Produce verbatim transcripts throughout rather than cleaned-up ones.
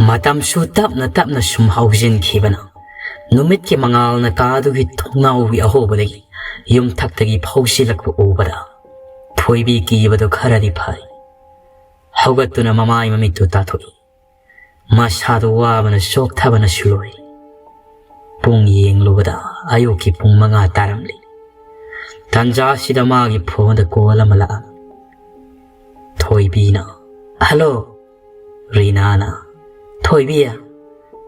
ꯃꯇꯝꯁꯨ ꯇꯞꯅ ꯇꯞꯅ ꯁꯨꯝ ꯍꯧꯖꯤꯟꯈꯤꯕꯅ, ꯅꯨꯃꯤꯠꯀꯤ ꯃꯉꯥꯜꯅ ꯀꯥꯗꯨꯒꯤ ꯊꯣꯡꯅꯥꯎꯒꯤ ꯑꯍꯣꯕꯗꯒꯤ ꯌꯨꯝꯊꯛꯇꯒꯤ ꯐꯥꯎꯁꯤꯜꯂꯛꯄ ꯎꯕꯗ, ꯊꯣꯏꯕꯤ ꯀꯤꯕꯗꯨ ꯈꯔꯗꯤ ꯐꯔꯦ꯫ ꯍꯧꯒꯠꯇꯨꯅ ꯃꯃꯥꯏ ꯃꯃꯤꯠꯇꯨ ꯇꯥꯊꯣꯛꯏ꯫ ꯃꯁꯥꯗꯨ ꯋꯥꯕꯅ ꯆꯣꯛꯊꯕꯅꯁꯨ ꯂꯣꯏꯔꯦ꯫ ꯄꯨꯡ ꯌꯦꯡꯂꯨꯕꯗ ꯑꯌꯨꯛꯀꯤ ꯄꯨꯡ ꯃꯉꯥ ꯇꯥꯔꯝꯂꯤ꯫ ꯇꯥꯟꯖꯥꯁꯤꯗ ꯃꯥꯒꯤ ꯐꯣꯟꯗ ꯀꯣꯜ ꯑꯃ ꯂꯥꯛꯑꯝꯃꯤ꯫ ꯊꯣꯏꯕꯤꯅ, "ꯍꯜꯂꯣ!" ꯔꯤꯅꯥꯅ, "ꯊꯣꯏꯕꯤ,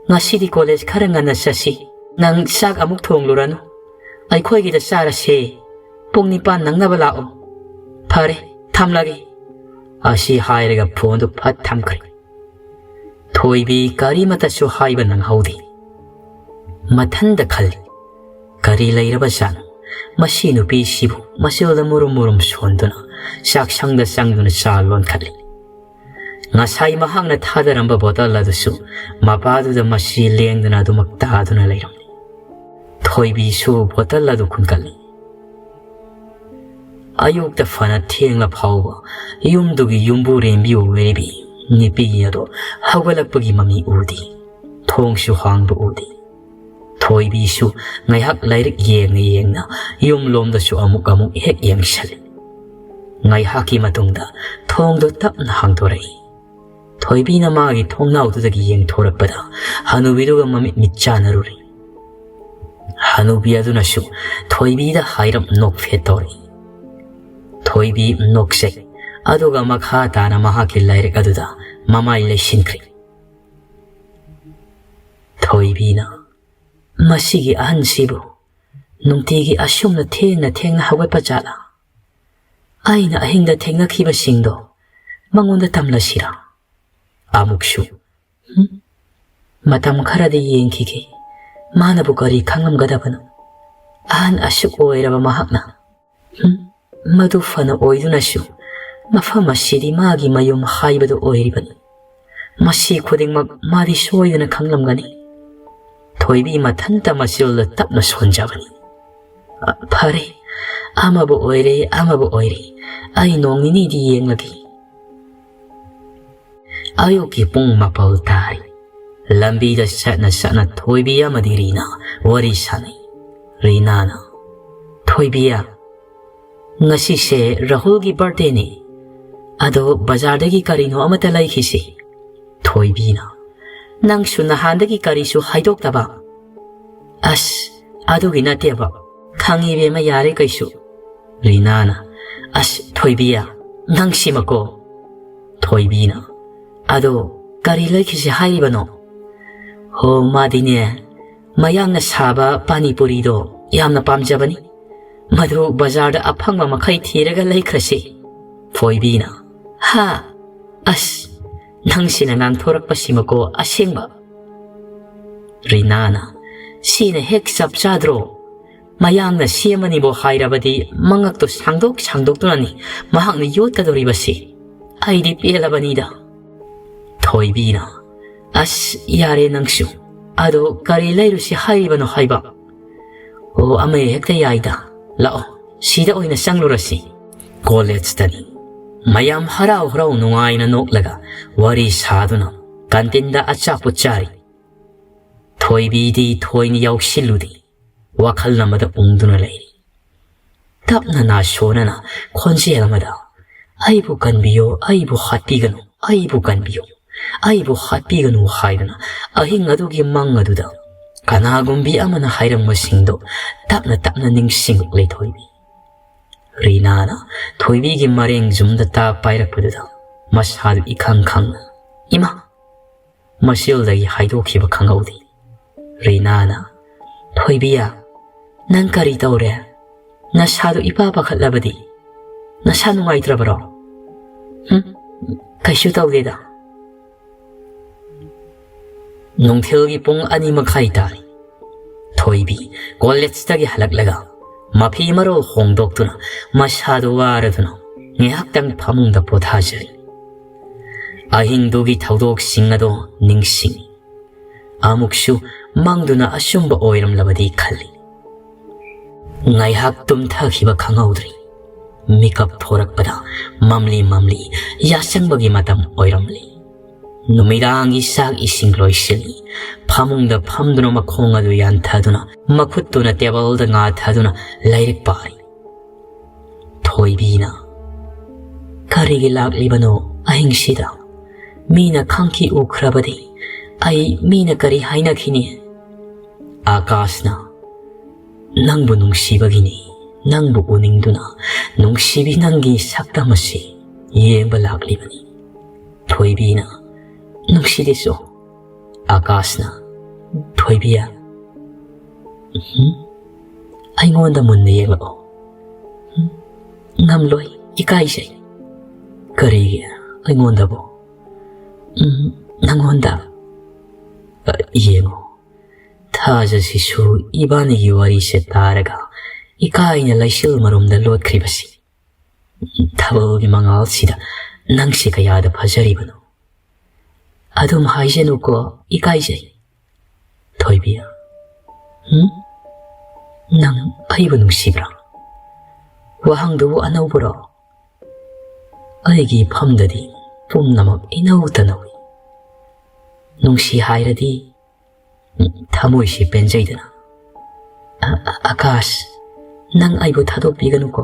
ꯉꯁꯤꯗꯤ ꯀꯣꯂꯦꯖ ꯈꯔ ꯉꯟꯅ ꯆꯠꯁꯤ꯫ ꯅꯪ ꯆꯥꯛ ꯑꯃꯨꯛ ꯊꯣꯡꯂꯨꯔꯅꯨ꯫ ꯑꯩꯈꯣꯏꯒꯤꯗ ꯆꯥꯔꯁꯦ꯫ ꯄꯨꯡ ꯅꯤꯄꯥꯟ ꯅꯪꯅꯕ ꯂꯥꯛꯑꯣ꯫ ꯐꯔꯦ, ꯊꯝꯂꯒꯦ꯫" ꯑꯁꯤ ꯍꯥꯏꯔꯒ ꯐꯣꯟꯗꯨ ꯐꯠ ꯊꯝꯈ꯭ꯔꯦ꯫ ꯊꯣꯏꯕꯤ ꯀꯔꯤꯃꯇꯁꯨ ꯍꯥꯏꯕ ꯅꯪꯍꯧꯗꯦ꯫ ꯃꯊꯟꯗ ꯈꯜꯂꯤ, "ꯀꯔꯤ ꯂꯩꯔꯕꯖꯥꯠꯅꯣ? ꯃꯁꯤ ꯅꯨꯄꯤꯁꯤꯕꯨ?" ꯃꯆꯤꯜꯗ ꯃꯨꯔꯨꯝ ꯃꯨꯔꯨꯝ ꯁꯣꯟꯗꯨꯅ ꯆꯥꯛꯁꯪꯗ ꯆꯪꯗꯨꯅ ꯆꯥ ꯂꯣꯟꯈꯠꯂꯤ꯫ ꯉꯁꯥꯏ ꯃꯍꯥꯛꯅ ꯊꯥꯗꯔꯝꯕ ꯕꯣꯇꯜ ꯑꯗꯨꯁꯨ ꯃꯄꯥꯗꯨꯗ ꯃꯁꯤ ꯂꯦꯡꯗꯅ ꯑꯗꯨꯃꯛ ꯇꯥꯗꯨꯅ ꯂꯩꯔꯝꯂꯤ꯫ ꯊꯣꯏꯕꯤꯁꯨ ꯕꯣꯇꯜ ꯑꯗꯨ ꯈꯨꯟꯒꯠꯂꯤ꯫ ꯑꯌꯨꯛꯇ ꯐꯅ ꯊꯦꯡꯂ ꯐꯥꯎꯕ ꯌꯨꯝꯗꯨꯒꯤ ꯌꯨꯝꯕꯨꯔꯦꯝꯕꯤ ꯑꯣꯏꯔꯤꯕꯤ ꯅꯨꯄꯤ ꯑꯗꯣ ꯍꯧꯒꯠꯂꯛꯄꯒꯤ ꯃꯃꯤ ꯎꯗꯦ꯫ ꯊꯣꯡꯁꯨ ꯍꯥꯡꯕ ꯎꯗꯦ꯫ ꯊꯣꯏꯕꯤꯁꯨ ꯉꯥꯏꯍꯥꯛ ꯂꯥꯏꯔꯤꯛ ꯌꯦꯡꯅ ꯌꯦꯡꯅ ꯌꯨꯝꯂꯣꯝꯗꯁꯨ ꯑꯃꯨꯛ ꯑꯃꯨꯛ ꯍꯦꯛ ꯌꯦꯡꯁꯤꯜꯂꯤ꯫ ꯉꯥꯏꯍꯥꯛꯀꯤ ꯃꯇꯨꯡꯗ ꯊꯣꯡꯗꯣ ꯇꯞꯅ ꯍꯥꯡꯗꯣꯔꯛꯏ꯫ ꯊꯣꯏꯕꯤꯅ ꯃꯥꯒꯤ ꯊꯣꯡꯅꯥꯎꯗꯨꯗꯒꯤ ꯌꯦꯡꯊꯣꯔꯛꯄꯗ ꯍꯅꯨꯕꯤꯗꯨꯒ ꯃꯃꯤꯠ ꯃꯤꯠ ꯆꯥꯟꯅꯔꯨꯔꯦ꯫ ꯍꯅꯨꯕꯤ ꯑꯗꯨꯅꯁꯨ ꯊꯣꯏꯕꯤꯗ ꯍꯥꯏꯔꯞ ꯅꯣꯛꯐꯦꯠ ꯇꯧꯔꯛꯏ꯫ ꯊꯣꯏꯕꯤ ꯅꯣꯛꯆꯩ, ꯑꯗꯨꯒ ꯃꯈꯥ ꯇꯥꯅ ꯃꯍꯥꯛꯀꯤ ꯂꯥꯏꯔꯤꯛ ꯑꯗꯨꯗ ꯃꯃꯥꯏ ꯂꯩꯁꯤꯟꯈ꯭ꯔꯦ꯫ ꯊꯣꯏꯕꯤꯅ, "ꯃꯁꯤꯒꯤ ꯑꯍꯟꯁꯤꯕꯨ ꯅꯨꯡꯇꯤꯒꯤ ꯑꯁꯨꯝꯅ ꯊꯦꯡꯅ ꯊꯦꯡꯅ ꯍꯧꯒꯠꯄ ꯖꯥꯠꯂꯥ? ꯑꯩꯅ ꯑꯍꯤꯡꯗ ꯊꯦꯡꯅꯈꯤꯕꯁꯤꯡꯗꯣ ꯃꯉꯣꯟꯗ ꯇꯝꯂꯁꯤꯔꯥ?" ꯑꯃꯨꯛꯁꯨ, "ꯍꯨꯝ, ꯃꯇꯝ ꯈꯔꯗꯤ ꯌꯦꯡꯈꯤꯒꯦ꯫ ꯃꯥꯅꯕꯨ ꯀꯔꯤ ꯈꯪꯂꯝꯒꯗꯕꯅꯣ? ꯑꯍꯟ ꯑꯁꯨꯛ ꯑꯣꯏꯔꯕ ꯃꯍꯥꯛꯅ꯫ ꯍꯨꯝ, ꯃꯗꯨ ꯐꯅ ꯑꯣꯏꯗꯨꯅꯁꯨ, ꯃꯐꯝ ꯑꯁꯤꯗꯤ ꯃꯥꯒꯤ ꯃꯌꯨꯝ ꯍꯥꯏꯕꯗꯨ ꯑꯣꯏꯔꯤꯕꯅꯤ꯫ ꯃꯁꯤ ꯈꯨꯗꯤꯡꯃꯛ ꯃꯥꯗꯤ ꯁꯣꯏꯗꯅ ꯈꯪꯂꯝꯒꯅꯤ꯫" ꯊꯣꯏꯕꯤ ꯃꯊꯟꯇ ꯃꯆꯤꯜꯗ ꯇꯞꯅ ꯁꯣꯟꯖꯕꯅꯤ꯫ "ꯑ, ꯐꯔꯦ, ꯑꯃꯕꯨ ꯑꯣꯏꯔꯦ, ꯑꯃꯕꯨ ꯑꯣꯏꯔꯦ, ꯑꯩ ꯅꯣꯡ ꯅꯤꯅꯤꯗꯤ ꯌꯦꯡꯂꯒꯦ꯫" ꯑꯌꯨꯛꯀꯤ ꯄꯨꯡ ꯃꯥꯄꯜ ꯇꯥꯔꯦ꯫ ꯂꯝꯕꯤꯗ ꯁꯠꯅ ꯁꯠꯅ ꯊꯣꯏꯕꯤ ꯑꯃꯗꯤ ꯔꯤꯅꯥ ꯋꯥꯔꯤ ꯁꯥꯟꯅꯩ꯫ ꯔꯤꯅꯥꯅ, "ꯊꯣꯏꯕꯤꯌꯥ, ꯉꯁꯤꯁꯦ ꯔꯥꯍꯨꯜꯒꯤ birthdayꯅꯤ꯫ ꯑꯗꯣ ꯕꯖꯥꯔꯗꯒꯤ ꯀꯔꯤꯅꯣ ꯑꯃꯠꯇ ꯂꯩꯈꯤꯁꯤ꯫" ꯊꯣꯏꯕꯤꯅ, "ꯅꯪꯁꯨ ꯅꯍꯥꯟꯗꯒꯤ ꯀꯔꯤꯁꯨ ꯍꯥꯏꯗꯣꯛꯇꯕ?" "ꯑꯁ, ꯑꯗꯨꯒꯤ ꯅꯠꯇꯦꯕ꯫ ꯈꯪꯉꯤ ꯏꯕꯦꯝꯃ, ꯌꯥꯔꯦ ꯀꯩꯁꯨ꯫" ꯔꯤꯅꯥꯅ, "ꯑꯁ, ꯊꯣꯏꯕꯤꯌꯥ, ꯅꯪꯁꯤꯃꯀꯣ꯫" ꯊꯣꯏꯕꯤꯅ, "ꯑꯗꯣ ꯀꯔꯤ ꯂꯩꯈꯤꯁꯤ ꯍꯥꯏꯔꯤꯕꯅꯣ?" "ꯍꯣ, ꯃꯥꯗꯤꯅꯦ, ꯃꯌꯥꯡꯅ ꯁꯥꯕ ꯄꯥꯅꯤꯄꯨꯔꯤꯗꯣ ꯌꯥꯝꯅ ꯄꯥꯝꯖꯕꯅꯤ꯫ ꯃꯗꯨ ꯕꯖꯥꯔꯗ ꯑꯐꯪꯕ ꯃꯈꯩ ꯊꯤꯔꯒ ꯂꯩꯈ꯭ꯔꯁꯤ꯫" ꯊꯣꯏꯕꯤꯅ, "ꯍꯥ? ꯑꯁ, ꯅꯪꯁꯤꯅ ꯉꯥꯡꯊꯣꯔꯛꯄꯁꯤꯃꯀꯣ ꯑꯁꯦꯡꯕ꯫" ꯔꯤꯅꯥꯅ, "ꯁꯤꯅ ꯍꯦꯛ ꯆꯞ ꯆꯥꯗ꯭ꯔꯣ? ꯃꯌꯥꯡꯅ ꯁꯦꯝꯃꯅꯤꯕꯨ ꯍꯥꯏꯔꯕꯗꯤ ꯃꯉꯛꯇꯣ ꯁꯥꯡꯗꯣꯛ ꯁꯥꯡꯗꯣꯛꯇꯨꯅꯅꯤ ꯃꯍꯥꯛꯅ ꯌꯣꯠꯀꯗꯧꯔꯤꯕꯁꯤ꯫ ꯑꯩꯗꯤ ꯄꯦꯜꯂꯕꯅꯤꯗ꯫" ꯊꯣꯏꯕꯤꯅ, "ꯑꯁ, ꯌꯥꯔꯦ ꯅꯪꯁꯨ꯫ ꯑꯗꯣ ꯀꯔꯤ ꯂꯩꯔꯨꯁꯤ ꯍꯥꯏꯔꯤꯕꯅꯣ ꯍꯥꯏꯕ?" "ꯑꯣ, ꯑꯃ ꯍꯦꯛꯇ ꯌꯥꯏꯗ꯫ ꯂꯥꯛꯑꯣ, ꯁꯤꯗ ꯑꯣꯏꯅ ꯆꯪꯂꯨꯔꯁꯤ꯫" ꯀꯣꯂꯦꯖꯇꯅꯤ꯫ ꯃꯌꯥꯝ ꯍꯔꯥꯎ ꯍꯔꯥꯎ ꯅꯨꯡꯉꯥꯏꯅ ꯅꯣꯛꯂꯒ ꯋꯥꯔꯤ ꯁꯥꯗꯨꯅ ꯀꯥꯟꯇꯤꯟꯗ ꯑꯆꯥꯄꯣꯠ ꯆꯥꯔꯤ꯫ ꯊꯣꯏꯕꯤꯗꯤ ꯊꯣꯏꯅ ꯌꯥꯎꯁꯤꯜꯂꯨꯗꯦ꯫ ꯋꯥꯈꯜ ꯑꯃꯗ ꯎꯪꯗꯨꯅ ꯂꯩꯔꯤ꯫ ꯇꯞꯅ ꯅꯥꯁꯣꯅꯅ ꯈꯣꯟꯖꯦꯜ ꯑꯃꯗ, "ꯑꯩꯕꯨ ꯀꯟꯕꯤꯌꯨ, ꯑꯩꯕꯨ ꯍꯥꯠꯄꯤꯒꯅꯨ, ꯑꯩꯕꯨ ꯀꯟꯕꯤꯌꯨ, ꯑꯩꯕꯨ ꯍꯥꯠꯄꯤꯒꯅꯨ" ꯍꯥꯏꯗꯨꯅ ꯑꯍꯤꯡ ꯑꯗꯨꯒꯤ ꯃꯪ ꯑꯗꯨꯗ ꯀꯅꯥꯒꯨꯝꯕꯤ ꯑꯃꯅ ꯍꯥꯏꯔꯝꯕꯁꯤꯡꯗꯣ ꯇꯞꯅ ꯇꯞꯅ ꯅꯤꯡꯁꯤꯡꯂꯛꯂꯦ ꯊꯣꯏꯕꯤ꯫ ꯔꯤꯅꯥꯅ ꯊꯣꯏꯕꯤꯒꯤ ꯃꯔꯦꯡ ꯌꯨꯝꯗ ꯇꯥ ꯄꯥꯏꯔꯛꯄꯗꯨꯗ ꯃꯁꯥꯗꯨ ꯏꯈꯪ ꯈꯪꯅ, "ꯏꯃꯥ!" ꯃꯁꯤꯜꯗꯒꯤ ꯍꯥꯏꯗꯣꯛꯈꯤꯕ ꯈꯪꯍꯧꯗꯦ꯫ ꯔꯤꯅꯥꯅ, "ꯊꯣꯏꯕꯤꯌꯥ, ꯅꯪ ꯀꯔꯤ ꯇꯧꯔꯦ? ꯅꯁꯥꯗꯨ ꯏꯄꯥ ꯄꯥꯈꯠꯂꯕꯗꯤ? ꯅꯁꯥ ꯅꯨꯡꯉꯥꯏꯇ꯭ꯔꯕꯔꯣ?" "ꯍꯨꯝ, ꯀꯩꯁꯨ ꯇꯧꯗꯦꯗ꯫" ꯅꯨꯡꯊꯤꯜꯒꯤ ꯄꯨꯡ ꯑꯅꯤ ꯃꯈꯥꯏ ꯇꯥꯔꯦ꯫ ꯊꯣꯏꯕꯤ ꯀꯣꯂꯦꯖꯇꯒꯤ ꯍꯜꯂꯛꯂꯒ ꯃꯐꯤ ꯃꯔꯣꯜ ꯍꯣꯡꯗꯣꯛꯇꯨꯅ ꯃꯁꯥꯗꯨ ꯋꯥꯔꯗꯨꯅ ꯉꯥꯏꯍꯥꯛꯇꯪ ꯐꯃꯨꯡꯗ ꯄꯣꯊꯥꯖꯔꯤ꯫ ꯑꯍꯤꯡꯗꯨꯒꯤ ꯊꯧꯗꯣꯛꯁꯤꯡ ꯑꯗꯣ ꯅꯤꯡꯁꯤꯡꯉꯤ꯫ ꯑꯃꯨꯛꯁꯨ ꯃꯪꯗꯨꯅ ꯑꯆꯨꯝꯕ ꯑꯣꯏꯔꯝꯂꯕꯗꯤ ꯈꯜꯂꯤ꯫ ꯉꯥꯏꯍꯥꯛ ꯇꯨꯝꯊꯈꯤꯕ ꯈꯪꯍꯧꯗ꯭ꯔꯤ꯫ ꯃꯤꯀꯞ ꯊꯣꯔꯛꯄꯗ ꯃꯝꯂꯤ ꯃꯝꯂꯤ ꯌꯥꯆꯪꯕꯒꯤ ꯃꯇꯝ ꯑꯣꯏꯔꯝꯂꯤ꯫ ꯅꯨꯃꯤꯗꯥꯡꯒꯤ ꯆꯥꯛ ꯏꯁꯤꯡ ꯂꯣꯏꯁꯤꯜꯂꯤ꯫ ꯐꯃꯨꯡꯗ ꯐꯝꯗꯨꯅ ꯃꯈꯣꯡ ꯑꯗꯨ ꯌꯥꯟꯊꯗꯨꯅ, ꯃꯈꯨꯠꯇꯨꯅ ꯇꯦꯕꯜꯗ ꯉꯥꯊꯗꯨꯅ ꯂꯥꯏꯔꯤꯛ ꯄꯥꯔꯤ꯫ ꯊꯣꯏꯕꯤꯅ, "ꯀꯔꯤꯒꯤ ꯂꯥꯛꯂꯤꯕꯅꯣ ꯑꯍꯤꯡꯁꯤꯗ? ꯃꯤꯅ ꯈꯪꯈꯤ ꯎꯈ꯭ꯔꯕꯗꯤ ꯑꯩ ꯃꯤꯅ ꯀꯔꯤ ꯍꯥꯏꯅꯈꯤꯅꯤ?" ꯑꯥꯀꯥꯁꯅ, "ꯅꯪꯕꯨ ꯅꯨꯡꯁꯤꯕꯒꯤꯅꯤ, ꯅꯪꯕꯨ ꯎꯅꯤꯡꯗꯨꯅ ꯅꯨꯡꯁꯤꯕꯤ ꯅꯪꯒꯤ ꯁꯛꯇꯝ ꯑꯁꯤ ꯌꯦꯡꯕ ꯂꯥꯛꯂꯤꯕꯅꯤ꯫" ꯊꯣꯏꯕꯤꯅ, "ꯅꯨꯡꯁꯤꯗꯦꯁꯨ꯫" ꯑꯥꯀꯥꯁꯅ, "ꯊꯣꯏꯕꯤ, ꯎꯝ? ꯑꯩꯉꯣꯟꯗ ꯃꯨꯟꯅ ꯌꯦꯡꯂꯛꯑꯣ꯫ ꯎꯝ? ꯉꯝꯂꯣꯏ, ꯏꯀꯥꯏꯖꯩ꯫" "ꯀꯔꯤꯒꯤ? ꯑꯩꯉꯣꯟꯗꯕꯨ?" "ꯎꯝ, ꯅꯪꯉꯣꯟꯗ꯫ ꯑ, ꯌꯦꯡꯉꯣ, ꯊꯥꯖꯁꯤꯁꯨ ꯏꯕꯥꯅꯤꯒꯤ ꯋꯥꯔꯤꯁꯦ ꯇꯥꯔꯒ ꯏꯀꯥꯏꯅ ꯂꯩꯆꯤꯜ ꯃꯔꯨꯝꯗ ꯂꯣꯠꯈ꯭ꯔꯤꯕꯁꯤ꯫ ꯊꯥꯕꯜꯒꯤ ꯃꯉꯥꯜꯁꯤꯗ ꯅꯪꯁꯦ ꯀꯌꯥꯗ ꯐꯖꯔꯤꯕꯅꯣ꯫ ꯑꯗꯨꯝ ꯍꯥꯏꯖꯅꯨꯀꯣ, ꯏꯀꯥꯏꯖꯩ꯫" "ꯊꯣꯏꯕꯤ, ꯎꯝ? ꯅꯪ ꯑꯩꯕꯨ ꯅꯨꯡꯁꯤꯕ꯭ꯔꯥ? ꯋꯥꯍꯪꯗꯨꯕꯨ ꯑꯅꯧꯕꯔꯣ? ꯑꯩꯒꯤ ꯏꯐꯝꯗꯗꯤ ꯄꯨꯝꯅꯃꯛ ꯏꯅꯧ ꯇꯅꯧꯏ꯫ ꯅꯨꯡꯁꯤ ꯍꯥꯏꯔꯗꯤ ꯊꯃꯣꯏꯁꯤ ꯄꯦꯟꯖꯩꯗꯅ꯫ ꯑ-, ꯑ-, ꯑꯥꯀꯥꯁ, ꯅꯪ ꯑꯩꯕꯨ ꯊꯥꯗꯣꯛꯄꯤꯒꯅꯨꯀꯣ꯫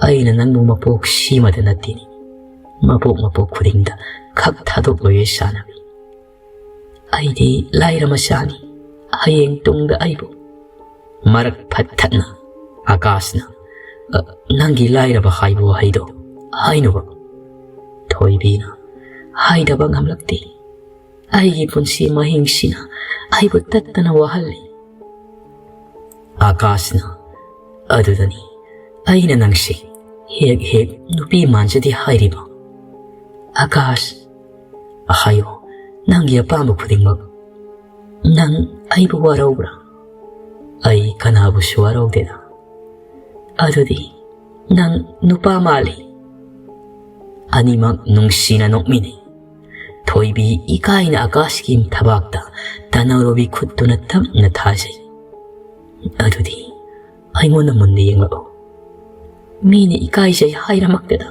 ꯑꯩꯅ ꯅꯪꯕꯨ ꯃꯄꯣꯛ ꯁꯤꯃꯗ ꯅꯠꯇꯦꯅꯦ, ꯃꯄꯣꯛ ꯃꯄꯣꯛ ꯈꯨꯗꯤꯡꯗ ꯈꯛ ꯊꯥꯗꯣꯛꯂꯣꯏꯌꯦ ꯁꯥꯟꯅꯕꯤ꯫ ꯑꯩꯗꯤ ꯂꯥꯏꯔ ꯃꯆꯥꯅꯤ, ꯍꯌꯦꯡ ꯇꯨꯡꯗ ꯑꯩꯕꯨ꯫" ꯃꯔꯛ ꯐꯠ ꯊꯠꯅ ꯑꯥꯀꯥꯁꯅ, "ꯑ, ꯅꯪꯒꯤ ꯂꯥꯏꯔꯕ ꯍꯥꯏꯕ ꯋꯥꯍꯩꯗꯣ ꯍꯥꯏꯅꯨꯕ꯫" ꯊꯣꯏꯕꯤꯅ, "ꯍꯥꯏꯗꯕ ꯉꯝꯂꯛꯇꯦ꯫ ꯑꯩꯒꯤ ꯄꯨꯟꯁꯤ ꯃꯍꯤꯡꯁꯤꯅ ꯑꯩꯕꯨ ꯇꯠꯇꯅ ꯋꯥꯍꯜꯂꯤ꯫" ꯑꯥꯀꯥꯁꯅ, "ꯑꯗꯨꯗꯅꯤ ꯑꯩꯅ ꯅꯪꯁꯦ ꯍꯦꯛ ꯍꯦꯛ ꯅꯨꯄꯤ ꯃꯥꯟꯖꯗꯦ ꯍꯥꯏꯔꯤꯕ꯫ ꯑꯥꯀꯥꯁ, ꯍꯥꯏꯌꯣ, ꯅꯪꯒꯤ ꯑꯄꯥꯝꯕ ꯈꯨꯗꯤꯡꯃꯛ꯫ ꯅꯪ ꯑꯩꯕꯨ ꯋꯥꯔꯧꯕ꯭ꯔꯥ? ꯑꯩ ꯀꯅꯥꯕꯨꯁꯨ ꯋꯥꯔꯧꯗꯦꯗ꯫ ꯑꯗꯨꯗꯤ ꯅꯪ ꯅꯨꯄꯥ ꯃꯥꯜꯂꯤ꯫" ꯑꯅꯤꯃꯛ ꯅꯨꯡꯁꯤꯅ ꯅꯣꯛꯃꯤꯟꯅꯩ꯫ ꯊꯣꯏꯕꯤ ꯏꯀꯥꯏꯅ ꯑꯥꯀꯥꯁꯀꯤ ꯊꯕꯥꯛꯇ ꯇꯅꯧꯔꯨꯕꯤ ꯈꯨꯠꯇꯨꯅ ꯇꯞꯅ ꯊꯥꯖꯩ꯫ "ꯑꯗꯨꯗꯤ ꯑꯩꯉꯣꯟꯗ ꯃꯨꯟꯅ ꯌꯦꯡꯂꯛꯎ꯫ ꯃꯤꯅ ꯏꯀꯥꯏꯖꯩ ꯍꯥꯏꯔꯃꯛꯇꯗ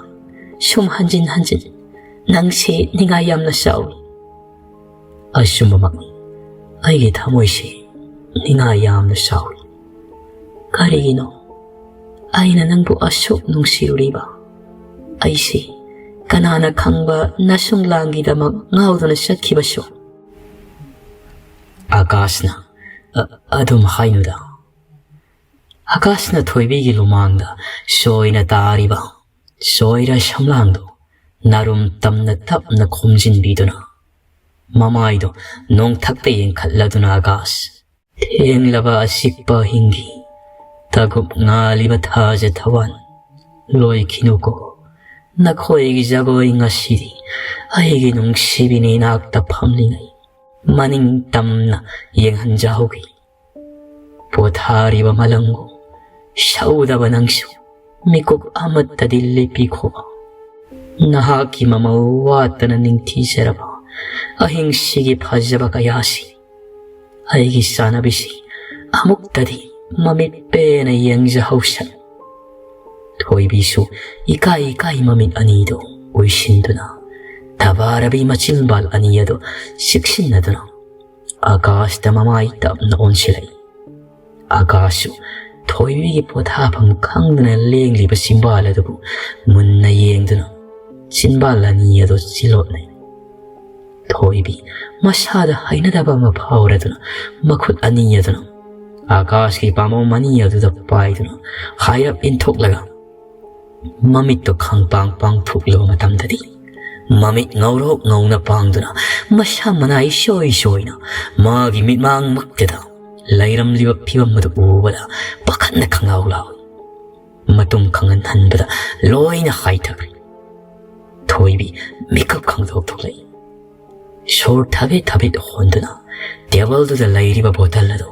ꯁꯨꯝ ꯍꯟꯖꯤꯟ ꯍꯟꯖꯤꯟ ꯅꯪꯁꯦ ꯅꯤꯡꯉꯥꯏ ꯌꯥꯝꯅ ꯆꯥꯎꯏ꯫ ꯑꯆꯨꯝꯕꯃꯛꯅꯤ꯫ ꯑꯩꯒꯤ ꯊꯃꯣꯏꯁꯦ ꯅꯤꯡꯉꯥꯏ ꯌꯥꯝꯅ ꯆꯥꯎꯏ꯫ ꯀꯔꯤꯒꯤꯅꯣ ꯑꯩꯅ ꯅꯪꯕꯨ ꯑꯁꯨꯛ ꯅꯨꯡꯁꯤꯔꯨꯔꯤꯕ? ꯑꯩꯁꯦ ꯀꯅꯥꯅ ꯈꯪꯕ ꯅꯁꯨꯡ ꯂꯥꯡꯒꯤꯗꯃꯛ ꯉꯥꯎꯗꯨꯅ ꯆꯠꯈꯤꯕꯁꯨ? ꯑꯀꯥꯁꯅ, "ꯑ-, ꯑꯗꯨꯝ ꯍꯥꯏꯅꯨꯗ꯫" ꯑꯀꯥꯁꯅ ꯊꯣꯏꯕꯤꯒꯤ ꯂꯨꯃꯥꯡꯗ ꯆꯣꯏꯅ ꯇꯥꯔꯤꯕ ꯆꯣꯏꯔ ꯁꯝꯂꯥꯡꯗꯨ ꯅꯥꯔꯨꯝ ꯇꯝꯅ ꯇꯞꯅ ꯈꯣꯝꯖꯤꯟꯕꯤꯗꯨꯅ, ꯃꯃꯥꯏꯗꯨ ꯅꯣꯡꯊꯛꯇ ꯌꯦꯡꯈꯠꯂꯗꯨꯅ ꯑꯀꯥꯁ, "ꯊꯦꯡꯂꯕ ꯑꯆꯤꯛꯄ ꯑꯍꯤꯡꯒꯤ ꯇꯒꯨꯞ ꯉꯥꯜꯂꯤꯕ ꯊꯥꯖ ꯊꯋꯥꯟ, ꯂꯣꯏꯈꯤꯅꯨꯀꯣ꯫ ꯅꯈꯣꯏꯒꯤ ꯖꯒꯣꯏ ꯉꯁꯤꯗꯤ ꯑꯩꯒꯤ ꯅꯨꯡꯁꯤꯕꯤꯅ ꯏꯅꯥꯛꯇ ꯐꯝꯂꯤꯉꯩ ꯃꯅꯤꯡ ꯇꯝꯅ ꯌꯦꯡꯍꯟꯖꯍꯧꯒꯦ꯫ ꯄꯣꯊꯥꯔꯤꯕ ꯃꯂꯪꯒꯨꯝ ꯁꯧꯗꯕ ꯅꯪꯁꯨ ꯃꯤꯀꯨꯞ ꯑꯃꯠꯇꯗꯤ ꯂꯦꯞꯄꯤꯈꯣ꯫ ꯅꯍꯥꯛꯀꯤ ꯃꯃꯧ ꯋꯥꯠꯇꯅ ꯅꯤꯡꯊꯤꯖꯔꯕ ꯑꯍꯤꯡꯁꯤꯒꯤ ꯐꯖꯕ ꯀꯌꯥꯁꯤ ꯑꯩꯒꯤ ꯆꯥꯟꯅꯕꯤꯁꯤ ꯑꯃꯨꯛꯇꯗꯤ ꯃꯃꯤꯠ ꯄꯦꯟꯅ ꯌꯦꯡꯖꯍꯧꯁꯅꯨ꯫" ꯊꯣꯏꯕꯤꯁꯨ ꯏꯀꯥꯏ ꯏꯀꯥꯏ ꯃꯃꯤꯠ ꯑꯅꯤꯗꯨ ꯎꯏꯁꯤꯟꯗꯨꯅ, ꯊꯕꯥꯔꯕꯤ ꯃꯆꯤꯟꯕꯥꯜ ꯑꯅꯤ ꯑꯗꯨ ꯆꯤꯛꯁꯤꯟꯅꯗꯨꯅ ꯑꯀꯥꯁꯇ ꯃꯃꯥꯏ ꯇꯞꯅ ꯑꯣꯟꯁꯤꯜꯂꯛꯏ꯫ ꯑꯀꯥꯁꯁꯨ ꯊꯣꯏꯕꯤꯒꯤ ꯄꯣꯊꯥꯐꯝ ꯈꯪꯗꯅ ꯂꯦꯡꯂꯤꯕ ꯆꯤꯟꯕꯥꯜ ꯑꯗꯨꯕꯨ ꯃꯨꯟꯅ ꯌꯦꯡꯗꯨꯅ ꯆꯤꯟꯕꯥꯜ ꯑꯅꯤ ꯑꯗꯨ ꯆꯤꯜꯂꯣꯠꯅꯩ꯫ ꯊꯣꯏꯕꯤ ꯃꯁꯥꯗ ꯍꯩꯅꯗꯕ ꯑꯃ ꯐꯥꯎꯔꯗꯨꯅ ꯃꯈꯨꯠ ꯑꯅꯤ ꯑꯗꯨꯅ ꯑꯀꯥꯁꯀꯤ ꯄꯥꯝꯕꯣꯝ ꯑꯅꯤ ꯑꯗꯨꯗ ꯄꯥꯏꯗꯨꯅ ꯍꯥꯏꯔꯞ ꯏꯟꯊꯣꯛꯂꯒ ꯃꯃꯤꯠꯇꯣ ꯈꯪꯄꯥꯡ ꯄꯥꯡꯊꯣꯛꯂꯕ ꯃꯇꯝꯗꯗꯤ, ꯃꯃꯤꯠ ꯉꯧꯔꯣꯛ ꯉꯧꯅ ꯄꯥꯡꯗꯨꯅ ꯃꯁꯥ ꯃꯅꯥꯏ ꯁꯣꯏ ꯁꯣꯏꯅ ꯃꯥꯒꯤ ꯃꯤꯠꯃꯥꯡꯃꯛꯇꯗ ꯂꯩꯔꯝꯂꯤꯕ ꯐꯤꯕꯝ ꯑꯗꯨ ꯎꯕꯗ ꯄꯥꯈꯠꯅ ꯈꯪꯂꯥꯎ ꯂꯥꯎꯏ꯫ ꯃꯇꯨꯝ ꯈꯪꯍꯟꯍꯟꯕꯗ ꯂꯣꯏꯅ ꯍꯥꯏꯊꯈ꯭ꯔꯦ꯫ ꯊꯣꯏꯕꯤ ꯃꯤꯀꯞ ꯈꯪꯗꯣꯛ ꯊꯣꯛꯂꯛꯏ꯫ ꯁꯣꯔ ꯊꯕꯦꯠ ꯊꯕꯦꯠ ꯍꯣꯟꯗꯨꯅ ꯇꯦꯕꯜꯗꯨꯗ ꯂꯩꯔꯤꯕ ꯕꯣꯇꯜ ꯑꯗꯨ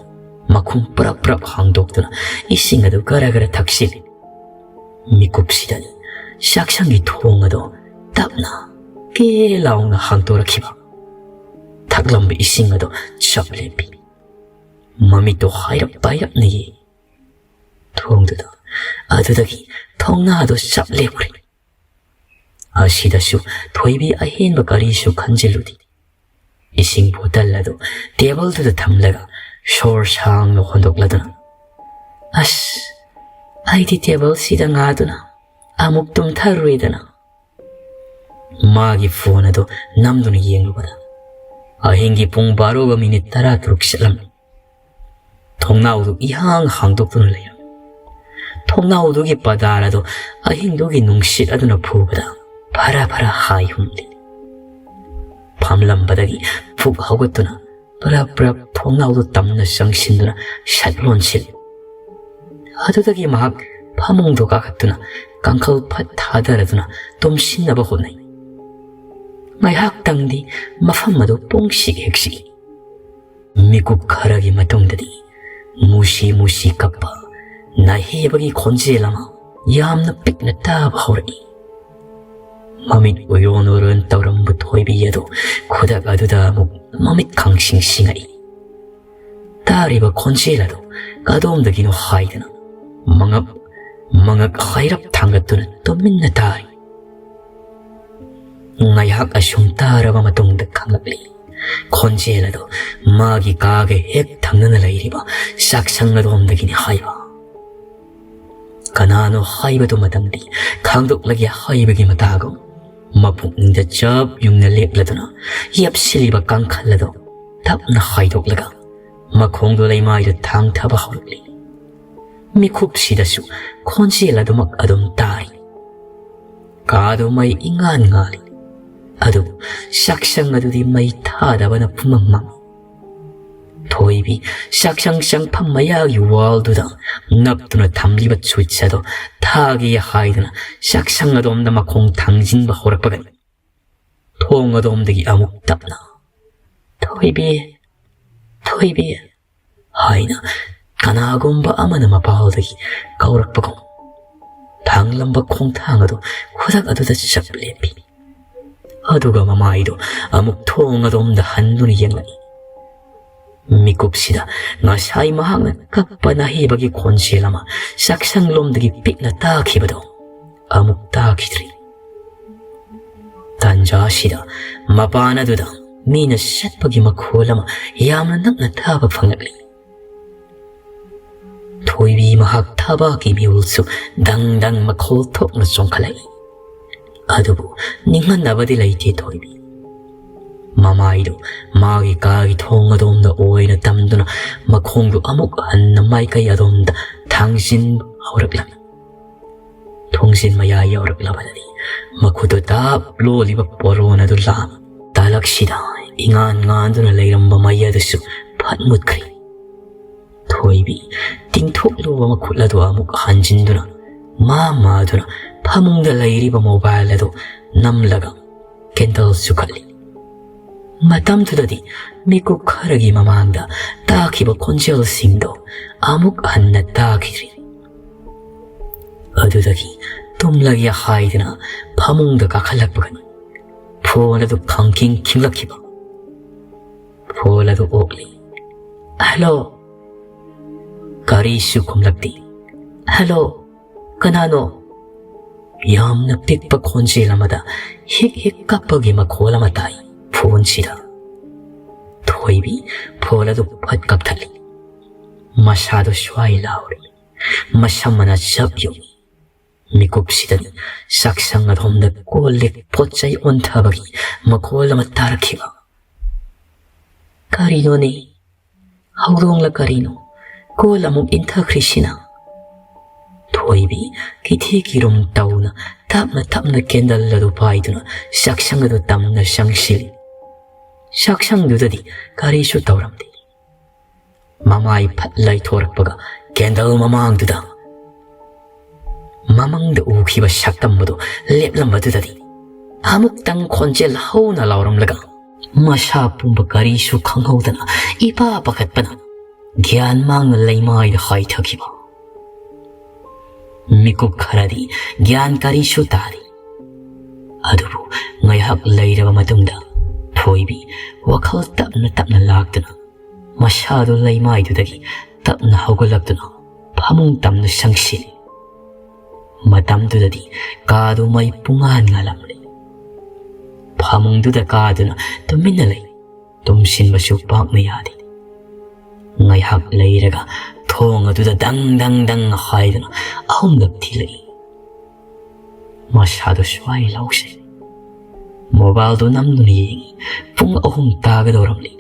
ꯃꯈꯨꯝ ꯄ꯭ꯔꯞ ꯄ꯭ꯔꯞ ꯍꯥꯡꯗꯣꯛꯇꯨꯅ ꯏꯁꯤꯡ ꯑꯗꯨ ꯒꯔ ꯒꯔ ꯊꯛꯆꯤꯜꯂꯤ꯫ ꯃꯤꯀꯨꯞꯁꯤꯗꯅꯤ ꯆꯥꯛꯁꯪꯒꯤ ꯊꯣꯡ ꯑꯗꯨ ꯇꯞꯅ ꯀꯦ ꯂꯥꯎꯅ ꯍꯥꯡꯗꯣꯔꯛꯈꯤꯕ꯫ ꯊꯛꯂꯝꯕ ꯏꯁꯤꯡ ꯑꯗꯨ ꯆꯞ ꯂꯦꯞꯄꯤ꯫ ꯃꯃꯤꯠꯇꯨ ꯍꯥꯏꯔꯞ ꯄꯥꯏꯔꯞꯅ ꯌꯦꯡꯏ꯫ ꯊꯣꯡꯗꯨꯗ ꯑꯗꯨꯗꯒꯤ ꯊꯣꯡꯅꯥꯗꯨ ꯆꯞ ꯂꯦꯞꯈ꯭ꯔꯦ꯫ ꯑꯁꯤꯗꯁꯨ ꯊꯣꯏꯕꯤ ꯑꯍꯦꯟꯕ ꯀꯔꯤꯁꯨ ꯈꯟꯖꯤꯜꯂꯨꯗꯦ꯫ ꯏꯁꯤꯡ ꯕꯣꯇꯜ ꯑꯗꯨ ꯇꯦꯕꯜꯗꯨꯗ ꯊꯝꯂꯒ ꯁꯣꯔ ꯁꯥꯡꯅ ꯍꯣꯟꯗꯣꯛꯂꯗꯨꯅ, "ꯑꯁ, ꯑꯩꯗꯤ ꯇꯦꯕꯜꯁꯤꯗ ꯉꯥꯗꯨꯅ ꯑꯃꯨꯛ ꯇꯨꯝꯊꯔꯨꯔꯦꯗꯅ꯫" ꯃꯥꯒꯤ ꯐꯣꯟ ꯑꯗꯨ ꯅꯝꯗꯨꯅ ꯌꯦꯡꯂꯨꯕꯗ ꯑꯍꯤꯡꯒꯤ ꯄꯨꯡ ꯕꯥꯔꯣꯒ ꯃꯤꯅꯤꯠ ꯇꯔꯥꯇꯔꯨꯛ ꯆꯠꯂꯝꯃꯤ꯫ ꯊꯣꯡꯅꯥꯎꯗꯨ ꯏꯍꯥꯡ ꯍꯥꯡꯗꯣꯛꯇꯨꯅ ꯂꯩꯔꯝꯃꯤ꯫ ꯊꯣꯡꯅꯥꯎꯗꯨꯒꯤ ꯄꯗꯥꯔ ꯑꯗꯨ ꯑꯍꯤꯡꯗꯨꯒꯤ ꯅꯨꯡꯁꯤꯠ ꯑꯗꯨꯅ ꯐꯨꯕꯗ ꯐꯔꯥ ꯐꯔꯥ ꯍꯥꯏ ꯍꯨꯝꯂꯤ꯫ ꯐꯝꯂꯝꯕꯗꯒꯤ ꯐꯨꯛ ꯍꯧꯒꯠꯇꯨꯅ ꯄ꯭ꯔꯞ ꯄ꯭ꯔꯞ ꯊꯣꯡꯅꯥꯎꯗꯨ ꯇꯝꯅ ꯆꯪꯁꯤꯟꯗꯨꯅ ꯁꯠ ꯂꯣꯟꯁꯤꯜꯂꯤ꯫ ꯑꯗꯨꯗꯒꯤ ꯃꯍꯥꯛ ꯐꯃꯨꯡꯗꯨ ꯀꯥꯈꯠꯇꯨꯅ ꯀꯥꯡꯈꯜ ꯐꯠ ꯊꯥꯗꯔꯗꯨꯅ ꯇꯨꯝꯁꯤꯟꯅꯕ ꯍꯣꯠꯅꯩ꯫ ꯉꯥꯏꯍꯥꯛꯇꯪꯗꯤ ꯃꯐꯝ ꯑꯗꯨ ꯄꯨꯡꯁꯤꯛ ꯍꯦꯛ ꯁꯤꯛꯏ꯫ ꯃꯤꯀꯨꯞ ꯈꯔꯒꯤ ꯃꯇꯨꯡꯗꯗꯤ ꯃꯨꯁꯤ ꯃꯨꯁꯤ ꯀꯞꯄ ꯅꯥꯍꯦꯕꯒꯤ ꯈꯣꯟꯖꯦꯜ ꯑꯃ ꯌꯥꯝꯅ ꯄꯤꯛꯅ ꯇꯥꯕ ꯍꯧꯔꯛꯏ꯫ ꯃꯃꯤꯠ ꯎꯏꯔꯣꯟ ꯎꯏꯔꯣꯟ ꯇꯧꯔꯝꯕ ꯊꯣꯏꯕꯤ ꯑꯗꯨ ꯈꯨꯗꯛ ꯑꯗꯨꯗ ꯑꯃꯨꯛ ꯃꯃꯤꯠ ꯈꯪꯁꯤꯡ ꯁꯤꯡꯉꯛꯏ꯫ ꯇꯥꯔꯤꯕ ꯈꯣꯟꯖꯦꯜ ꯑꯗꯨ ꯀꯗꯣꯝꯗꯒꯤꯅꯣ ꯍꯥꯏꯗꯅ ꯃꯉꯛ, ꯃꯉꯛ ꯍꯥꯏꯔꯞ ꯊꯥꯡꯒꯠꯇꯨꯅ ꯇꯨꯃꯤꯟꯅ ꯇꯥꯔꯤ꯫ ꯉꯥꯏꯍꯥꯛ ꯑꯁꯨꯝ ꯇꯥꯔꯕ ꯃꯇꯨꯡꯗ ꯈꯪꯂꯛꯂꯤ, ꯈꯣꯟꯖꯦꯜ ꯑꯗꯨ ꯃꯥꯒꯤ ꯀꯥꯒ ꯍꯦꯛ ꯊꯪꯅꯅ ꯂꯩꯔꯤꯕ ꯆꯥꯛꯁꯪ ꯑꯗꯣꯝꯗꯒꯤꯅꯤ ꯍꯥꯏꯕ꯫ ꯀꯅꯥꯅꯣ ꯍꯥꯏꯕꯗꯨ ꯃꯇꯝꯗꯤ ꯈꯪꯗꯣꯛꯂꯒꯦ ꯍꯥꯏꯕꯒꯤ ꯃꯇꯥꯒꯨꯝ ꯃꯄꯨꯛꯅꯤꯡꯗ ꯆꯞ ꯌꯨꯡꯅ ꯂꯦꯞꯂꯗꯨꯅ ꯌꯦꯞꯁꯤꯜꯂꯤꯕ ꯀꯥꯡꯈꯜ ꯑꯗꯨ ꯇꯞꯅ ꯍꯥꯏꯗꯣꯛꯂꯒ ꯃꯈꯣꯡꯗꯣ ꯂꯩꯃꯥꯏꯗ ꯊꯥꯡꯊꯕ ꯍꯧꯔꯛꯂꯤ꯫ ꯃꯤꯀꯨꯞꯁꯤꯗꯁꯨ ꯈꯣꯟꯖꯦꯜ ꯑꯗꯨꯃꯛ ꯑꯗꯨꯝ ꯇꯥꯔꯤ꯫ ꯀꯥꯗꯨ ꯃꯩ ꯏꯉꯥꯟ ꯉꯥꯜꯂꯤ, ꯑꯗꯨꯕꯨ ꯆꯥꯛꯁꯪ ꯑꯗꯨꯗꯤ ꯃꯩ ꯊꯥꯗꯕꯅ ꯄꯨꯝꯃꯝ ꯃꯝꯃꯤ꯫ ꯊꯣꯏꯕꯤ ꯆꯥꯛꯁꯪ ꯆꯪꯐꯝ ꯃꯌꯥꯒꯤ ꯋꯥꯜꯗꯨꯗ ꯅꯞꯇꯨꯅ ꯊꯝꯂꯤꯕ ꯁ꯭ꯋꯤꯠꯆ ꯑꯗꯨ ꯊꯥꯒꯦ ꯍꯥꯏꯗꯨꯅ ꯆꯥꯛꯁꯪ ꯑꯗꯣꯝꯗ ꯃꯈꯣꯡ ꯊꯥꯡꯖꯤꯟꯕ ꯍꯧꯔꯛꯄꯒꯅꯤ ꯊꯣꯡ ꯑꯗꯣꯝꯗꯒꯤ ꯑꯃꯨꯛ ꯇꯞꯅ, "ꯊꯣꯏꯕꯤ, ꯊꯣꯏꯕꯤ" ꯍꯥꯏꯅ ꯀꯅꯥꯒꯨꯝꯕ ꯑꯃꯅ ꯃꯄꯥꯜꯗꯒꯤ ꯀꯧꯔꯛꯄꯒꯨꯝ ꯊꯥꯡꯂꯝꯕ ꯈꯣꯡꯊꯥꯡ ꯑꯗꯨ ꯈꯨꯗꯛ ꯑꯗꯨꯗ ꯆꯞ ꯂꯦꯞꯄꯤ꯫ ꯑꯗꯨꯒ ꯃꯃꯥꯏꯗꯨ ꯑꯃꯨꯛ ꯊꯣꯡ ꯑꯗꯣꯝꯗ ꯍꯟꯗꯨꯅ ꯌꯦꯡꯂꯛꯏ꯫ ꯃꯤꯀꯨꯞꯁꯤꯗ ꯉꯁꯥꯏ ꯃꯍꯥꯛꯅ ꯀꯞꯄ ꯅꯥꯍꯦꯕꯒꯤ ꯈꯣꯟꯖꯦꯜ ꯑꯃ ꯆꯥꯛꯁꯪꯂꯣꯝꯗꯒꯤ ꯄꯤꯛꯅ ꯇꯥꯈꯤꯕꯗꯨ ꯑꯃꯨꯛ ꯇꯥꯈꯤꯗ꯭ꯔꯤ꯫ ꯇꯥꯟꯖꯥ ꯑꯁꯤꯗ ꯃꯄꯥꯟ ꯑꯗꯨꯗ ꯃꯤꯅ ꯁꯠꯄꯒꯤ ꯃꯈꯣꯜ ꯑꯃ ꯌꯥꯝꯅ ꯅꯛꯅ ꯇꯥꯕ ꯐꯪꯂꯛꯂꯤ꯫ ꯊꯣꯏꯕꯤ ꯃꯍꯥꯛ ꯊꯕꯥꯛꯀꯤ ꯃꯤꯍꯨꯜꯁꯨ ꯗꯪ ꯗꯪ ꯃꯈꯣꯜ ꯊꯣꯛꯅ ꯆꯣꯡꯈꯠꯂꯛꯏ꯫ ꯑꯗꯨꯕꯨ ꯅꯤꯡꯍꯟꯅꯕꯗꯤ ꯂꯩꯇꯦ ꯊꯣꯏꯕꯤ꯫ ꯃꯃꯥꯏꯗꯨ ꯃꯥꯒꯤ ꯀꯥꯒꯤ ꯊꯣꯡ ꯑꯗꯣꯝꯗ ꯑꯣꯏꯅ ꯇꯝꯗꯨꯅ ꯃꯈꯣꯡꯗꯨ ꯑꯃꯨꯛ ꯍꯟꯅ ꯃꯥꯏꯀꯩ ꯑꯗꯣꯝꯗ ꯊꯥꯡꯖꯤꯟꯕ ꯍꯧꯔꯛꯂꯝꯃꯤ꯫ ꯊꯣꯡꯖꯤꯟ ꯃꯌꯥ ꯌꯧꯔꯛꯂꯕꯗꯗꯤ ꯃꯈꯨꯠꯇꯨ ꯇꯥꯞ ꯂꯣꯜꯂꯤꯕ ꯄꯣꯔꯣꯟ ꯑꯗꯨ ꯂꯥꯝꯃꯤ꯫ ꯇꯥꯂꯛꯁꯤꯗ ꯏꯉꯥꯟ ꯉꯥꯟꯗꯨꯅ ꯂꯩꯔꯝꯕ ꯃꯩ ꯑꯗꯨꯁꯨ ꯐꯠ ꯃꯨꯠꯈ꯭ꯔꯦ꯫ ꯊꯣꯏꯕꯤ ꯇꯤꯡꯊꯣꯛꯂꯨꯕ ꯃꯈꯨꯠ ꯑꯗꯨ ꯑꯃꯨꯛ ꯍꯟꯖꯤꯟꯗꯨꯅ ꯃꯥ ꯃꯥꯗꯨꯅ ꯐꯃꯨꯡꯗ ꯂꯩꯔꯤꯕ ꯃꯣꯕꯥꯏꯜ ꯑꯗꯨ ꯅꯝꯂꯒ ꯀꯦꯟꯗꯜ ꯆꯨꯈꯠꯂꯤ꯫ ꯃꯇꯝꯗꯨꯗꯗꯤ ꯃꯤꯀꯨꯞ ꯈꯔꯒꯤ ꯃꯃꯥꯡꯗ ꯇꯥꯈꯤꯕ ꯈꯣꯟꯖꯦꯜꯁꯤꯡꯗꯣ ꯑꯃꯨꯛ ꯍꯟꯅ ꯇꯥꯈꯤꯗ꯭ꯔꯤ꯫ ꯑꯗꯨꯗꯒꯤ ꯇꯨꯝꯂꯒꯦ ꯍꯥꯏꯗꯅ ꯐꯃꯨꯡꯗ ꯀꯥꯈꯠꯂꯛꯄꯒꯅꯤ ꯐꯣꯟ ꯑꯗꯨ ꯈꯪꯈꯤꯡ ꯈꯤꯡꯂꯛꯈꯤꯕ꯫ ꯐꯣꯟ ꯑꯗꯨ ꯑꯣꯛꯂꯤ꯫ "ꯍꯜꯂꯣ?" ꯀꯔꯤꯁꯨ ꯈꯨꯝꯂꯛꯇꯦ꯫ "ꯍꯜꯂꯣ, ꯀꯅꯥꯅꯣ?" ꯌꯥꯝꯅ ꯄꯤꯛꯄ ꯈꯣꯟꯖꯦꯜ ꯑꯃꯗ ꯍꯤꯛ ꯍꯤꯛ ꯀꯞꯄꯒꯤ ꯃꯈꯣꯜ ꯑꯃ ꯇꯥꯏ ꯐꯣꯟꯁꯤꯗ꯫ ꯊꯣꯏꯕꯤ ꯐꯣꯟ ꯑꯗꯨ ꯐꯠ ꯀꯛꯊꯠꯂꯤ꯫ ꯃꯁꯥꯗꯨ ꯁ꯭ꯋꯥꯏ ꯂꯥꯎꯔꯤ꯫ ꯃꯁꯝ ꯃꯅꯥ ꯆꯞ ꯌꯨꯡꯏ꯫ ꯃꯤꯀꯨꯞꯁꯤꯗꯅꯤ ꯆꯥꯛꯁꯪ ꯑꯗꯣꯝꯗ ꯀꯣꯜ ꯂꯤꯛ ꯄꯣꯠ ꯆꯩ ꯑꯣꯟꯊꯕꯒꯤ ꯃꯈꯣꯜ ꯑꯃ ꯇꯥꯔꯛꯈꯤꯕ꯫ "ꯀꯔꯤꯅꯣꯅꯦ? ꯍꯧꯗꯣꯡꯂ ꯀꯔꯤꯅꯣ? ꯀꯣꯜ ꯑꯃꯨꯛ ꯏꯟꯊꯈ꯭ꯔꯤꯁꯤꯅ?" ꯊꯣꯏꯕꯤ ꯀꯤꯊꯤ ꯀꯤꯔꯨꯝ ꯇꯧꯅ ꯇꯞꯅ ꯇꯞꯅ ꯀꯦꯟꯗꯜ ꯑꯗꯨ ꯄꯥꯏꯗꯨꯅ ꯆꯥꯛꯁꯪ ꯑꯗꯨ ꯇꯝꯅ ꯆꯪꯁꯤꯜꯂꯤ꯫ ꯆꯥꯛꯁꯪꯗꯨꯗꯗꯤ ꯀꯔꯤꯁꯨ ꯇꯧꯔꯝꯗꯦ꯫ ꯃꯃꯥꯏ ꯐꯠ ꯂꯩꯊꯣꯔꯛꯄꯒ ꯀꯦꯟꯗꯜ ꯃꯃꯥꯡꯗꯨꯗ ꯃꯃꯪꯗ ꯎꯈꯤꯕ ꯁꯛꯇꯝ ꯑꯗꯨ ꯂꯦꯞꯂꯝꯕꯗꯨꯗꯗꯤ ꯑꯃꯨꯛꯇꯪ ꯈꯣꯟꯖꯦꯜ ꯍꯧꯅ ꯂꯥꯎꯔꯝꯂꯒ ꯃꯁꯥ ꯄꯨꯝꯕ ꯀꯔꯤꯁꯨ ꯈꯪꯍꯧꯗꯅ ꯏꯄꯥ ꯄꯥꯈꯠꯄꯅ ꯒ꯭ꯌꯥꯟ ꯃꯥꯡꯅ ꯂꯩꯃꯥꯏꯗ ꯍꯥꯏꯊꯈꯤꯕ꯫ ꯃꯤꯀꯨꯞ ꯈꯔꯗꯤ ꯒ꯭ꯌꯥꯟ ꯀꯔꯤꯁꯨ ꯇꯥꯗꯦ꯫ ꯑꯗꯨꯕꯨ ꯉꯥꯏꯍꯥꯛ ꯂꯩꯔꯕ ꯃꯇꯨꯡꯗ ꯊꯣꯏꯕꯤ ꯋꯥꯈꯜ ꯇꯞꯅ ꯇꯞꯅ ꯂꯥꯛꯇꯨꯅ ꯃꯁꯥꯗꯨ ꯂꯩꯃꯥꯏꯗꯨꯗꯒꯤ ꯇꯞꯅ ꯍꯧꯒꯠꯂꯛꯇꯨꯅ ꯐꯃꯨꯡ ꯇꯝꯅ ꯆꯪꯁꯤꯜꯂꯤ꯫ ꯃꯇꯝꯗꯨꯗꯗꯤ ꯀꯥꯗꯨ ꯃꯩ ꯄꯨꯡꯉꯥꯟ ꯉꯥꯜꯂꯝꯂꯤ꯫ ꯐꯃꯨꯡꯗꯨꯗ ꯀꯥꯗꯨꯅ ꯇꯨꯃꯤꯟꯅ ꯂꯩ꯫ ꯇꯨꯝꯁꯤꯟꯕꯁꯨ ꯄꯥꯛꯅ ꯌꯥꯗꯦ꯫ ꯉꯥꯏꯍꯥꯛ ꯂꯩꯔꯒ ꯊꯣꯡ ꯑꯗꯨꯗ ꯗꯪ ꯗꯪ ꯗꯪ ꯍꯥꯏꯗꯨꯅ ꯑꯍꯨꯝꯂꯛ ꯊꯤꯜꯂꯛꯏ꯫ ꯃꯁꯥꯗꯣ ꯁ꯭ꯋꯥꯏ ꯂꯧꯁꯦ꯫ ꯃꯣꯕꯥꯏꯜꯗꯣ ꯅꯝꯗꯨꯅ ꯌꯦꯡꯉꯤ꯫ ꯄꯨꯡ ꯑꯍꯨꯝ ꯇꯥꯒꯗꯧꯔꯝꯂꯤ꯫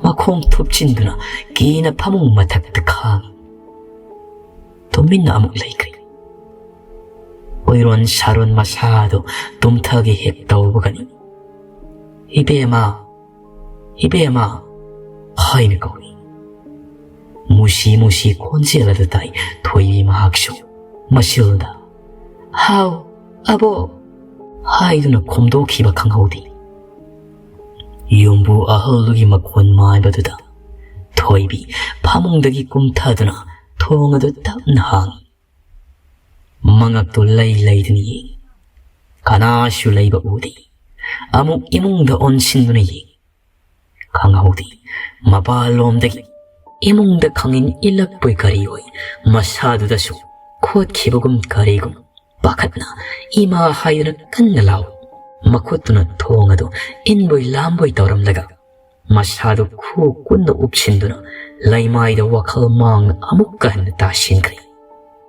ꯃꯈꯣꯡ ꯊꯨꯞꯆꯤꯟꯗꯨꯅ ꯀꯤꯅ ꯐꯃꯨꯡ ꯃꯊꯛꯇ ꯈꯥꯡꯉꯤ꯫ ꯇꯨꯃꯤꯟꯅ ꯑꯃꯨꯛ ꯂꯩꯈ꯭ꯔꯦ꯫ ꯑꯣꯏꯔꯣꯟ ꯁꯥꯔꯣꯟ ꯃꯁꯥꯗꯣ ꯇꯨꯝꯊꯒꯦ ꯍꯦꯛ ꯇꯧꯕꯒꯅꯤ, "ꯏꯕꯦꯝꯃ, ꯏꯕꯦꯝꯃ" ꯍꯥꯏꯅ ꯀꯧꯏ꯫ ꯃꯨꯁꯤ ꯃꯨꯁꯤ ꯈꯣꯟꯖꯦꯜ ꯑꯗꯨ ꯇꯥꯏ ꯊꯣꯏꯕꯤ ꯃꯍꯥꯛꯁꯨ꯫ ꯃꯁꯤꯜꯗ, "ꯍꯥꯎ, ꯑꯕꯣꯛ" ꯍꯥꯏꯗꯨꯅ ꯈꯣꯝꯗꯣꯛꯈꯤꯕ ꯈꯪꯍꯧꯗꯦ꯫ ꯌꯨꯝꯕꯨ ꯑꯍꯜꯗꯨꯒꯤ ꯃꯈꯣꯟ ꯃꯥꯏꯕꯗꯨꯗ ꯊꯣꯏꯕꯤ ꯐꯃꯨꯡꯗꯒꯤ ꯀꯨꯝꯊꯗꯨꯅ ꯊꯣꯡ ꯑꯗꯨ ꯇꯞꯅ ꯍꯥꯡꯏ꯫ ꯃꯉꯛꯇꯨ ꯂꯩ ꯂꯩꯗꯨꯅ ꯌꯦꯡꯏ꯫ ꯀꯅꯥꯁꯨ ꯂꯩꯕ ꯎꯗꯦ꯫ ꯑꯃꯨꯛ ꯏꯃꯨꯡꯗ ꯑꯣꯟꯁꯤꯟꯗꯨꯅ ꯌꯦꯡꯏ꯫ ꯈꯪꯍꯧꯗꯦ꯫ ꯃꯄꯥꯟꯂꯣꯝꯗꯒꯤ ꯏꯃꯨꯡꯗ ꯈꯪꯏꯟ ꯏꯜꯂꯛꯄꯣꯏ ꯀꯔꯤꯑꯣꯏ ꯃꯁꯥꯗꯨꯗꯁꯨ ꯈꯣꯠꯈꯤꯕꯒꯨꯝ ꯀꯔꯤꯒꯨꯝ ꯄꯥꯈꯠꯅ "ꯏꯃꯥ" ꯍꯥꯏꯗꯨꯅ ꯀꯟꯅ ꯂꯥꯎꯏ꯫ ꯃꯈꯨꯠꯇꯨꯅ ꯊꯣꯡ ꯑꯗꯨ ꯏꯟꯕꯣꯏ ꯂꯥꯝꯕꯣꯏ ꯇꯧꯔꯝꯂꯒ ꯃꯁꯥꯗꯨ ꯈꯨ ꯀꯨꯟꯅ ꯎꯞꯁꯤꯟꯗꯨꯅ ꯂꯩꯃꯥꯏꯗ ꯋꯥꯈꯜ ꯃꯥꯡꯅ ꯑꯃꯨꯛꯀ ꯍꯟꯅ ꯇꯥꯁꯤꯟꯈ꯭ꯔꯦ꯫